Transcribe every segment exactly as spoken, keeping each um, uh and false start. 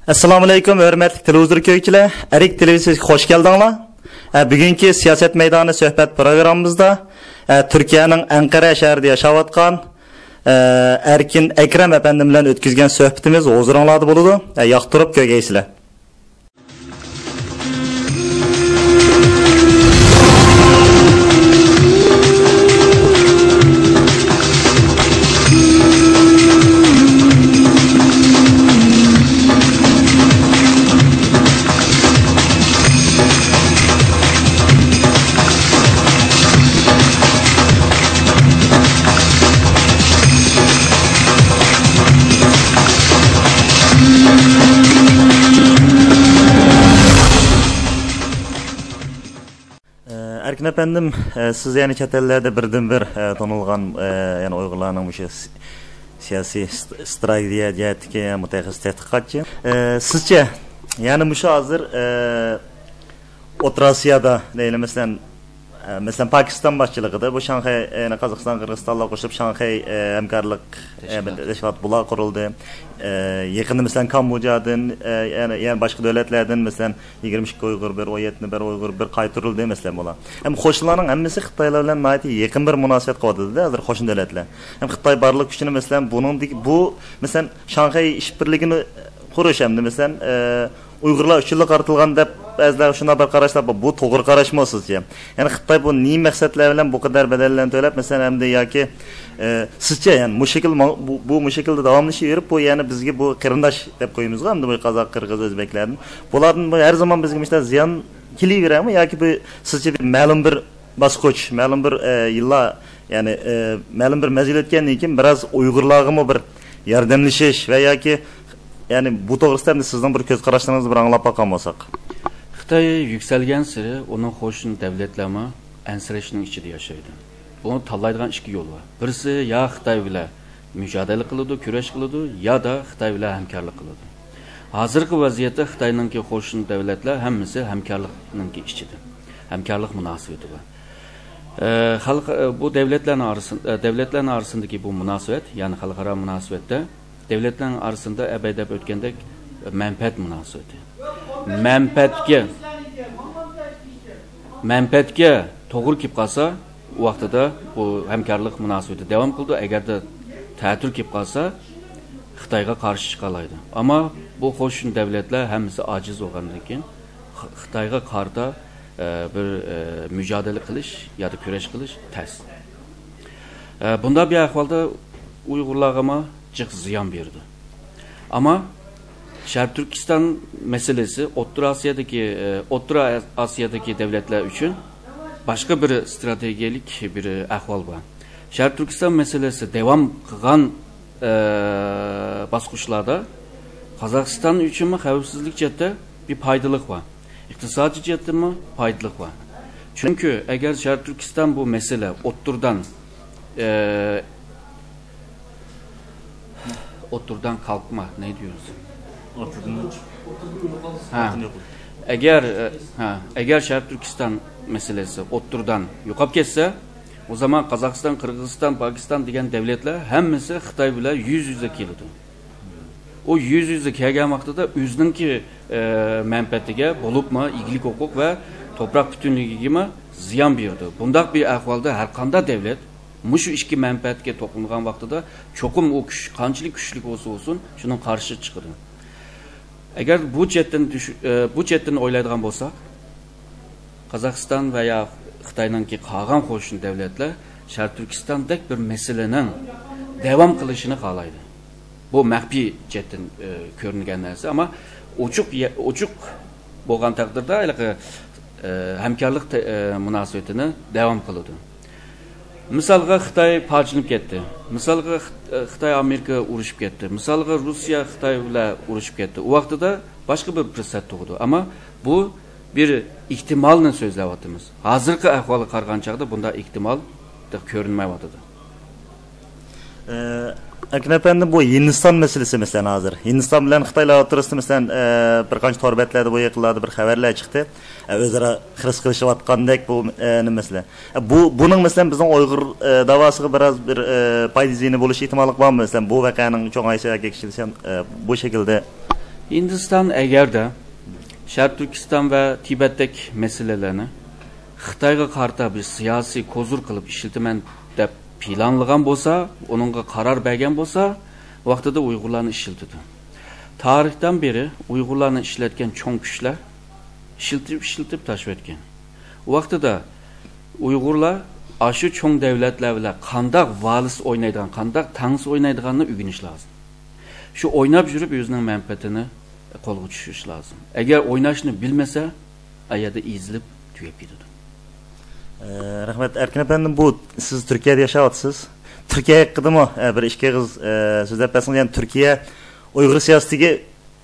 ئەسسالامۇئەلەيكۇم، ھۆرمەتلىك تېلېۋىزور كۆرگۈچىلەر. ئەرك تېلېۋىزىيەسىگە خوش كەلدىڭلار. ئە، بۈگۈنكى سىياسەت مەيدانى سۆھبەت پروگراممىمىزدا، ئە، تۈركىيەنىڭ ئەنقەرە شەھىرىدە ياشاۋاتقان، ئە، ئەركىن ئەكرەم ئەپەندىم بىلەن ئۆتكۈزگەن سۆھبىتىمىز ھۇزۇرۇڭلاردا بولىدۇ. ئە، ياقتۇرۇپ كۆرگەيسىلەر. ئەركىن ئەپەندىم، سىز يەنە چەت ئەللەردە بىردىنبىر تونۇلغان، يەنە ئۇيغۇرلارنىڭ مۇشۇ سىياسىي ستراتېگىيە جەھەتتىكى مۇتەخەسسىس تەتقىقاتچى. سىزچە، يەنە مۇشۇ ھازىر ئوتتۇرا ئاسىيادا دەيلى، مەسىلەن، مەسىلەن، پاكىستان باشچىلىقىدا بۇ شاڭخەي، يەنە قازاقىستان، قىرغىزىستانلار قوشۇلۇپ شاڭخەي ھەمكارلىق تەشكىلاتى بۇلار قۇرۇلدى. يېقىندا، مەسىلەن، كامبودژادىن، يەنە، يەنە باشقا دۆلەتلەردىن، مەسىلەن، يىگىرمە ئىككى ئۇيغۇر، بىر ئون يەتتە بىر ئۇيغۇر، بىر قايتۇرۇلدى، مەسىلەن، بۇلار. ھەم قوشنىلارنىڭ ھەممىسى خىتايلار بىلەن ناھايىتى يېقىن بىر مۇناسىۋەت قىلىۋاتىدۇ-دە، ھازىر قوشنا دۆلەتلەر. ھەم خىتاي بارلىق كۈچىنى، مەسىلەن، بۇنىڭدىكى، بۇ، مەسىلەن، شاڭخەي ئىشبىرلىكىنى قۇرۇش ھەمدە، مەسىلەن، ئۇيغۇرلار ئۈچۈنلا قارىتىلغان دەپ بەزىلەر شۇنداق بىر قاراشلار بار. بۇ توغرا قاراشمۇ سىزچە؟ يەنى خىتاي بۇ نېمە مەقسەتلەر بىلەن بۇ قەدەر بەدەللەرنى تۆلەپ، مەسىلەن، ئەمدى ياكى، ئە، سىزچە، يەنى مۇشۇ شەكىل ما-، بۇ، بۇ مۇشۇ شەكىلدە داۋاملىشىۋېرىپ، بۇ يەنە بىزگە بۇ قېرىنداش دەپ قويىمىزغۇ، ئەمدى بۇ قازاق، قىرغىز، ئۆزبەكلەردىن. بۇلاردىن بۇ ھەر زامان بىزگە مۇشۇنداق زىيان كېلىۋېرەرمۇ ياكى بۇ سىزچە بىر مەلۇم بىر باسقۇچ، مەلۇم بىر، ئە، يىللار، يەنى، ئە، مەلۇم بىر مەزگىل ئۆتكەندىن كېيىن بىراز ئۇيغۇرلارغىمۇ بىر ياردەملىشىش ۋە ياكى، يەنى بۇ توغرىسىدا ئەمدى سىزنىڭ بىر كۆز قاراشلىرىڭىزنى بىر ئاڭلاپ باققان بولساق. خىتاي يۈكسەلگەنسېرى ئۇنىڭ قوشنا دەۋلەتلەرمۇ ئەنسىرەشنىڭ ئىچىدە ياشايدۇ. بۇنى تاللايدىغان ئىككى يول بار. بىرسى يا خىتاي بىلەن مۇجادىلە قىلىدۇ، كۈرەش قىلىدۇ، يا دا خىتاي بىلەن ھەمكارلىق قىلىدۇ. ھازىرقى ۋەزىيەتتە خىتاينىڭكى قوشنا دەۋلەتلەر ھەممىسى ھەمكارلىقنىڭكى ئىچىدە. ھەمكارلىق مۇناسىۋىتى بار. ئە، خەلق، ئە، بۇ دەۋلەتلەرنىڭ ئارىسىن-، ئە، دەۋلەتلەرنىڭ ئارىسىندىكى بۇ مۇناسىۋەت، يەنى خەلقئارا مۇناسىۋەتتە دەۋلەتلەرنىڭ ئارىسىندا ئەبەي دەپ ئۆتكەندەك مەنپەئەت مۇناسىۋىتى. مەنپەئەتكە، مەنپەئەتكە توغرا كېلىپ قالسا، ئۇ ۋاقتىدا بۇ ھەمكارلىق مۇناسىۋىتى داۋام قىلىدۇ. ئەگەردە تەتۈر كېلىپ قالسا، خىتايغا قارشى چىقالايدۇ. ئەمما بۇ قوشنا دەۋلەتلەر ھەممىسى ئاجىز بولغاندىن كېيىن، خ-، خىتايغا قارىتا، ئە، بىر، ئە، مۇجادىلە قىلىش ياكى كۈرەش قىلىش تەس. ئە، بۇنداق بىر ئەھۋالدا ئۇيغۇرلارغىمۇ جىق زىيان بېرىدۇ. ئەمما شەرقىي تۈركىستان مەسىلىسى ئوتتۇرا ئاسىيادىكى، ئوتتۇرا ئاسىيادىكى دۆلەتلەر ئۈچۈن باشقا بىر ئىستراتېگىيەلىك بىر ئەھۋال بار. شەرقىي تۈركىستان مەسىلىسى داۋام قىلغان، ئە، باسقۇچلاردا قازاقىستان ئۈچۈنمۇ خەۋپسىزلىك جەھەتتە بىر پايدىلىق بار. ئىقتىسادىي جەھەتتىنمۇ پايدىلىق بار. چۈنكى ئەگەر شەرقىي تۈركىستان بۇ مەسىلە ئوتتۇرىدىن، ئە، ئوتتۇرىدىن قالقما، نە دېيورسىز؟ ئوتتۇرىدىن. ھە. ئوتتۇرىدىن يوقىلىدۇ. ئەگەر، ئە، ھە، ئەگەر شەرقىي تۈركىستان مەسىلىسى ئوتتۇرىدىن يوقاپ كەتسە، ئۇ زامان قازاقىستان، قىرغىزىستان، پاكىستان دېگەن دۆلەتلەر ھەممىسى خىتاي بىلەن يۈز يۈزە كېلىدۇ. ئۇ يۈز يۈزە كەلگەن ۋاقتىدا ئۆزىنىڭكى، ئە، مەنپەئەتىگە بولۇپمۇ ئىگىلىك ھوقۇق ۋە توپراق پۈتۈنلۈكىگىمۇ زىيان بېرىدۇ. بۇنداق بىر ئەھۋالدا ھەر قانداق دۆلەت مۇشۇ ئىككى مەنپەئەتكە توقۇنغان ۋاقتىدا چوقۇم ئۇ كۈچ قانچىلىك كۈچلۈك بولسا بولسۇن، شۇنىڭ قارشى چىقىدۇ. ئەگەر بۇ جەھەتتىن چۈش-، ئە، بۇ جەھەتتىن ئويلايدىغان بولساق، قازاقىستان ۋە يا خىتاينىڭكى قالغان قوشنا دۆلەتلەر شەرقىي تۈركىستاندەك بىر مەسىلىنىڭ داۋام قىلىشىنى خالايدۇ. بۇ مەخپىي جەھەتتىن، ئە، كۆرۈنگەن نەرسە، ئەمما ئوچۇق يە-، ئوچۇق بولغان تەقدىردە ھېلىقى، ئە، ھەمكارلىق تە-، ئە، مۇناسىۋىتىنى داۋام قىلىدۇ. مىسالغا، خىتاي پارچىلىنىپ كەتتى. مىسالغا، خىت-، خىتاي ئامېرىكا ئۇرۇشۇپ كەتتى. مىسالغا، روسىيە خىتاي بىلەن ئۇرۇشۇپ كەتتى. ئۇ ۋاقتىدا باشقا بىر پۇرسەت تۇغىدۇ. ئەمما بۇ بىر ئېھتىمالنى سۆزلەۋاتىمىز. ھازىرقى ئەھۋالغا قارىغان چاغدا بۇنداق ئېھتىمال كۆرۈنمەيۋاتىدۇ. ئەركىن ئەپەندى، بۇ ھىندىستان مەسىلىسى، مەسىلەن، ھازىر ھىندىستان بىلەن خىتايلار ئوتتۇرىسىدا، مەسىلەن، ئە، بىر قانچە تور بەتلەردە بۇ يېقىنلاردا بىر خەۋەرلەر چىقتى. ئە، ئۆزئارا خىرىس قىلىشىۋاتقاندەك بۇ، ئە، نېمە مەسىلە. ئە، بۇ، بۇنىڭ، مەسىلەن، بىزنىڭ ئۇيغۇر، ئە، داۋاسىغا بىراز بىر، ئە، پايدا زىيىنى بولۇش ئېھتىماللىقى بارمۇ؟ مەسىلەن، بۇ ۋەقەنىڭ چوڭايسا ياكى كىچىكلىسە، ئە، بۇ شەكىلدە ھىندىستان ئەگەردە شەرقىي تۈركىستان ۋە تىبەتتەك مەسىلىلەرنى خىتايغا قارىتا بىر سىياسىي كوزۇر قىلىپ ئىشلىتىمەن دەپ پىلانلىغان بولسا، ئۇنىڭغا قارار بەرگەن بولسا، ۋاقتىدا ئۇيغۇرلارنى ئىشلىتىدۇ. تارىختىن بېرى ئۇيغۇرلارنى ئىشلەتكەن چوڭ كۈچلەر ئىشلىتىپ، ئىشلىتىپ تاشلىۋەتكەن. ۋاقتىدا ئۇيغۇرلار ئاشۇ چوڭ دەۋلەتلەر بىلەن قانداق ۋالس ئوينايدىغان، قانداق تانس ئوينايدىغاننى ئۆگىنىش لازىم. شۇ ئويناپ يۈرۈپ ئۆزىنىڭ مەنپەئەتىنى قولغا چۈشۈرۈش لازىم. ئەگەر ئويناشنى بىلمىسە، ئايەردە ئېزىلىپ تۈگەپ كېتىدۇ. ئە، رەھمەت، ئەركىن ئەپەندىم، بۇ سىز تۈركىيەدە ياشاۋاتىسىز. تۈركىيە ھەققىدىمۇ، ئە، بىر ئىككى ئېغىز، ئە، سۆزلەپ بەرسىڭىز، يەنى تۈركىيە ئۇيغۇر سىياسىتىگە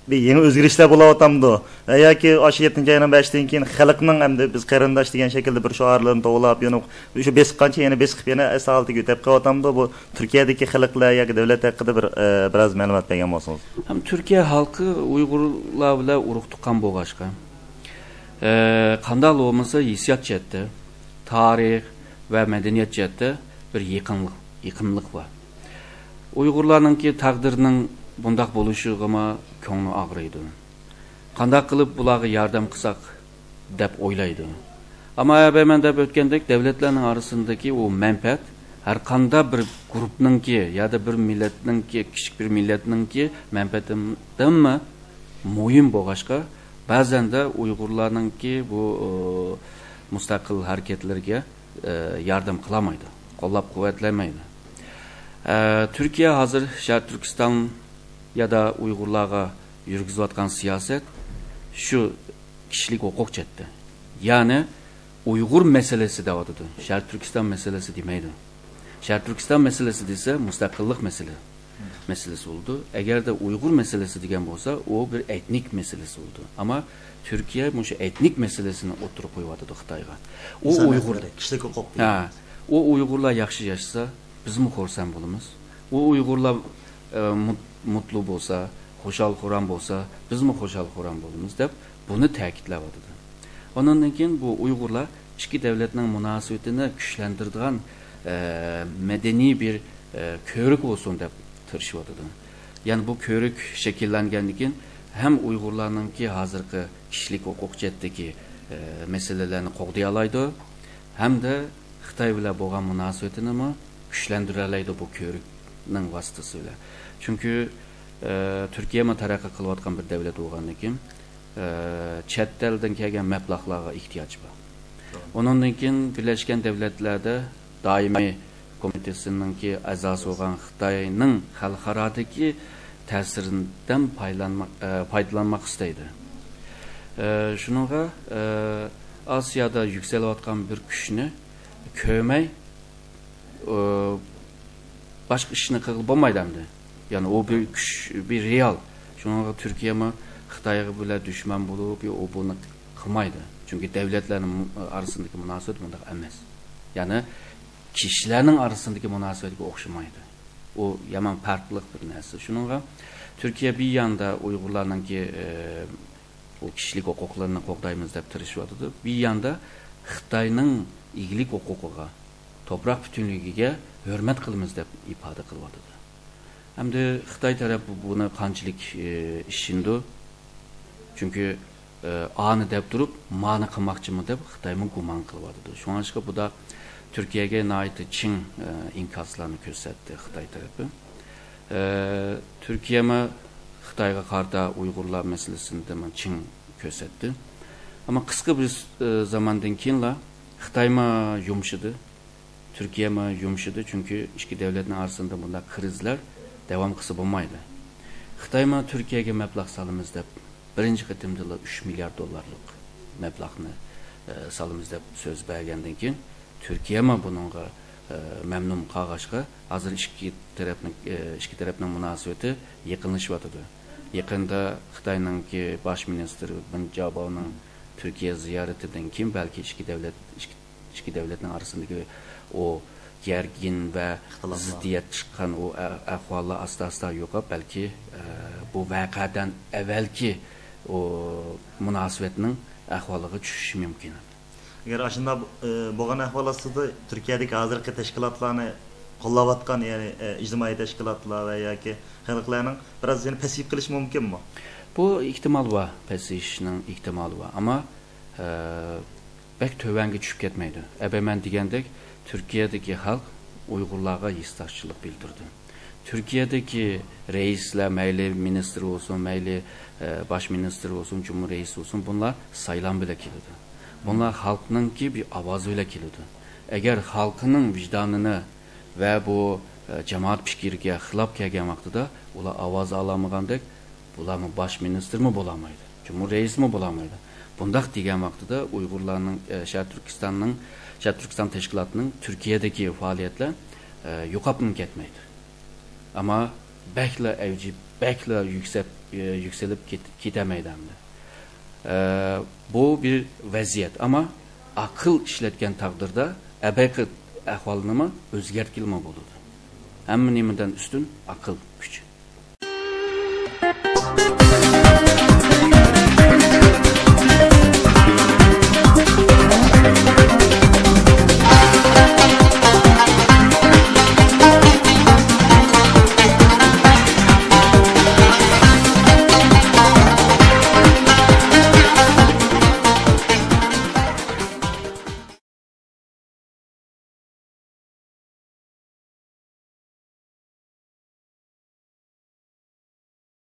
بىر يېڭى ئۆزگىرىشلەر بولاۋاتامدۇ؟ ۋە ياكى ئاشۇ يەتتىنچى ئاينىڭ بەشىدىن كېيىن خەلقنىڭ ئەمدى بىز قېرىنداش دېگەن شەكىلدە بىر شوئارلىرىنى توۋلاپ، يەنە شۇ بېسىققانچە يەنە بېسىقىپ، يەنە ئەسلى ھالىتىگە ئۆتۈپ قېلىۋاتامدۇ؟ بۇ تۈركىيەدىكى خەلقلەر ياكى دۆلەت ھەققىدە بىر، ئە، بىراز مەلۇمات بەرگەن بولسىڭىز. ھەم تۈركىيە خەلقى ئۇيغۇرلار بىلەن ئۇرۇق تۇغقان بولغاچقا، ئە، قانداقلا بولمىسا ھېسسىيات جەھەتتە، تارىخ ۋە مەدەنىيەت جەھەتتە بىر يېقىنلىق، يېقىنلىق بار. ئۇيغۇرلارنىڭكى تەقدىرىنىڭ بۇنداق بولۇشىغىمۇ كۆڭلى ئاغرىيدۇ. قانداق قىلىپ بۇلارغا ياردەم قىلساق دەپ ئويلايدۇ. ئەمما ئەبەمەن دەپ ئۆتكەندەك، دەۋلەتلەرنىڭ ئارىسىندىكى ئۇ مەنپەئەت ھەر قانداق بىر گۇرۇپنىڭكى يا بىر مىللەتنىڭكى، كىچىك بىر مىللەتنىڭكى مەنپەئەتىدىنمۇ مۇھىم بولغاچقا، بەزەندە ئۇيغۇرلارنىڭكى بۇ، ئۇ، مۇستەقىل ھەرىكەتلىرىگە، ئە، ياردەم قىلالمايدۇ، قوللاپ قۇۋۋەتلەيمەيدۇ. ئە، تۈركىيە ھازىر شەرقىي تۈركىستان يادا ئۇيغۇرلارغا يۈرگۈزۈۋاتقان سىياسەت شۇ كىشىلىك ھوقۇق جەھەتتە. يەنى ئۇيغۇر مەسىلىسى دەۋاتىدۇ. شەرقىي تۈركىستان مەسىلىسى دېمەيدۇ. شەرقىي تۈركىستان مەسىلىسى دېسە، مۇستەقىللىق مەسىلە-، مەسىلىسى بولىدۇ. ئەگەردە ئۇيغۇر مەسىلىسى دېگەن بولسا، ئۇ بىر ئېتنىك مەسىلىسى بولىدۇ. ئەمما تۈركىيە مۇشۇ ئېتنىك مەسىلىسىنى ئوتتۇرىغا قويۇۋاتىدۇ خىتايغا. ئۇ ئۇيغۇر، كىشىلىك ھوقۇق. ھە، ئۇ ئۇيغۇرلار ياخشى ياشىسا، بىزمۇ خۇرسەن بولىمىز. ئۇ ئۇيغۇرلار، ئە، مۇت-، مۇتلۇ بولسا، خۇشال-خۇرام بولسا، بىزمۇ خۇشال-خۇرام بولىمىز، دەپ بۇنى تەكىتلەۋاتىدۇ. ئۇنىڭدىن كېيىن بۇ ئۇيغۇرلار ئىككى دەۋلەتنىڭ مۇناسىۋىتىنى كۈچلەندۈرىدىغان، ئە، مەدەنىي بىر، ئە، كۆۋرۈك بولسۇن دەپ تىرىشىۋاتىدۇ. يەنى بۇ كۆۋرۈك شەكىللەنگەندىن كېيىن ھەم ئۇيغۇرلارنىڭكى ھازىرقى كىشىلىك ھوقۇق جەھەتتىكى، ئە، مەسىلىلەرنى قوغدىيالايدۇ، ھەمدە خىتاي بىلەن بولغان مۇناسىۋىتىنىمۇ كۈچلەندۈرەلەيدۇ بۇ كۆۋرۈكنىڭ ۋاسىتىسى بىلەن. چۈنكى، ئە، تۈركىيەمۇ تەرەققىي قىلىۋاتقان بىر دەۋلەت بولغاندىن كېيىن، ئە، چەت ئەلدىن كەلگەن مەبلەغلەرگە ئېھتىياج بار. ئۇنىڭدىن كېيىن بىرلەشكەن دەۋلەتلەردە دائىمىي كومىتېتىنىڭكى ئەزاسى بولغان خىتاينىڭ خەلقئارادىكى تەسىرىدىن پايدىلانما-، ئە، پايدىلانماق ئىستەيدۇ. ئە، شۇنىڭغا، ئە، ئاسىيادا يۈكسىلىۋاتقان بىر كۈچنى كۆرمەي، ئە، باشقا ئىشنى قىلغىلى بولمايدۇ ئەمدى. يەنى ئۇ بىر كۈچ، بىر رېئال. شۇنىڭغا تۈركىيەمۇ خىتايغا بىلەن دۈشمەن بولۇپ، ئۇ بۇنى قىلمايدۇ. چۈنكى دەۋلەتلەرنىڭ ئارىسىدىكى مۇناسىۋەت بۇنداق ئەمەس. يەنى كىشىلەرنىڭ ئارىسىدىكى مۇناسىۋەتكە ئوخشىمايدۇ. ئۇ يامان پەرقلىق بىر نەرسە. شۇنىڭغا تۈركىيە بىر ياندا ئۇيغۇرلارنىڭكى، ئە، بۇ كىشىلىك ھوقۇقلىرىنى قوغدايمىز دەپ تىرىشىۋاتىدۇ. بىر ياندا خىتاينىڭ ئىگىلىك ھوقۇقىغا، توپراق پۈتۈنلۈكىگە ھۆرمەت قىلىمىز دەپ ئىپادە قىلىۋاتىدۇ. ئەمدى خىتاي تەرەپ بۇنى قانچىلىك، ئى، ئىشىنىدۇ؟ چۈنكى، ئى، ئانى دەپ تۇرۇپ، مانى قىلماقچىمۇ دەپ خىتايمۇ گۇمان قىلىۋاتىدۇ. شۇڭلاشقا بۇدا تۈركىيەگە ناھايىتى چىڭ، ئى، ئىنكاسلارنى كۆرسەتتى خىتاي تەرىپى. ئى، تۈركىيەمۇ خىتايغا قارىتا ئۇيغۇرلار مەسىلىسىنى چىڭ كۆرسەتتى. ئەمما قىسقا بىر، ئى، زاماندىن كېيىنلا خىتايمۇ يۇمشىدى. تۈركىيەمۇ يۇمشىدى، چۈنكى ئىككى دۆلەتنىڭ ئارىسىدا بۇنداق كىرىزلەر داۋام قىلسا بولمايدۇ. خىتايمۇ تۈركىيەگە مەبلەغ سالىمىز دەپ، بىرىنچى قېتىمدىلا ئۈچ مىليارد دوللارلىق مەبلەغنى، ئە، سالىمىز دەپ سۆز بەرگەندىن كېيىن، تۈركىيەمۇ بۇنىڭغا، ئە، مەمنۇن قالغاچقا، ھازىر ئىككى تەرەپنىڭ، ئە، ئىككى تەرەپنىڭ مۇناسىۋىتى يېقىنلىشىۋاتىدۇ. يېقىندا خىتاينىڭكى باش مىنىستىرى بېن جاباۋنىڭ تۈركىيە زىيارىتىدىن كېيىن، بەلكى ئىككى دەۋلەت، ئىككى ئىككى دەۋلەتنىڭ ئارىسىندىكى ئۇ گەرگىن ۋە زىددىيەت چىققان ئۇ ئە-، ئەھۋاللار ئاستا-ئاستا يوقاپ، بەلكى، ئە، بۇ ۋەقەدىن ئەۋۋەلكى ئۇ مۇناسىۋەتنىڭ ئەھۋالىغا چۈشۈشى مۇمكىن. ئەگەر ئاشۇنداق، ئە، بولغان ئەھۋال ئاستىدا تۈركىيەدىكى ھازىرقى تەشكىلاتلارنى قوللاۋاتقان، يەنى، ئە، ئىجتىمائىي تەشكىلاتلار ۋە ياكى خەلقلەرنىڭ بىراز يەنە پەسىيىپ قېلىشى مۇمكىنمۇ؟ بۇ ئېھتىمال بار، پەسىيىشنىڭ ئېھتىمالى بار. ئەمما، ئە، بەك تۆۋەنگە چۈشۈپ كەتمەيدۇ. ئەبەمەن دېگەندەك، تۈركىيەدىكى خەلق ئۇيغۇرلارغا ھېسداشچىلىق بىلدۈردى. تۈركىيەدىكى رەئىسلەر، مەيلى مىنىستىر بولسۇن، مەيلى، ئە، باش مىنىستىر بولسۇن، جۇمھۇر رەئىسى بولسۇن، بۇلار سايلام بىلەن كېلىدۇ. بۇلار خەلقنىڭكى بىر ئاۋازى بىلەن كېلىدۇ. ئەگەر خەلقنىڭ ۋىجدانىنى ۋە بۇ، ئە، جامائەت پىكرىگە خىلاپ كەلگەن ۋاقتىدا ئۇلار ئاۋاز ئالالمىغاندەك، بۇلارمۇ باش مىنىستىرمۇ بولالمايدۇ، جۇمھۇر رەئىسىمۇ بولالمايدۇ. بۇنداق دېگەن ۋاقتىدا ئۇيغۇرلارنىڭ، ئە، شەرقىي تۈركىستاننىڭ، شەرقىي تۈركىستان تەشكىلاتىنىڭ تۈركىيەدىكى پائالىيەتلەر، ئە، يوقاپمۇ كەتمەيدۇ. ئەمما بەكلا ئەۋجى، بەكلا يۈكسەپ، ئە، يۈكسىلىپ كېت-، كېتەلمەيدۇ ئەمدى. ئە، بۇ بىر ۋەزىيەت. ئەمما ئاقىل ئىشلەتكەن تەقدىردە ئەبەقى ئەھۋالنىمۇ ئۆزگەرتكىلىمۇ بولىدۇ. ھەممە نېمىدىن ئۈستۈن ئاقىل كۈچى.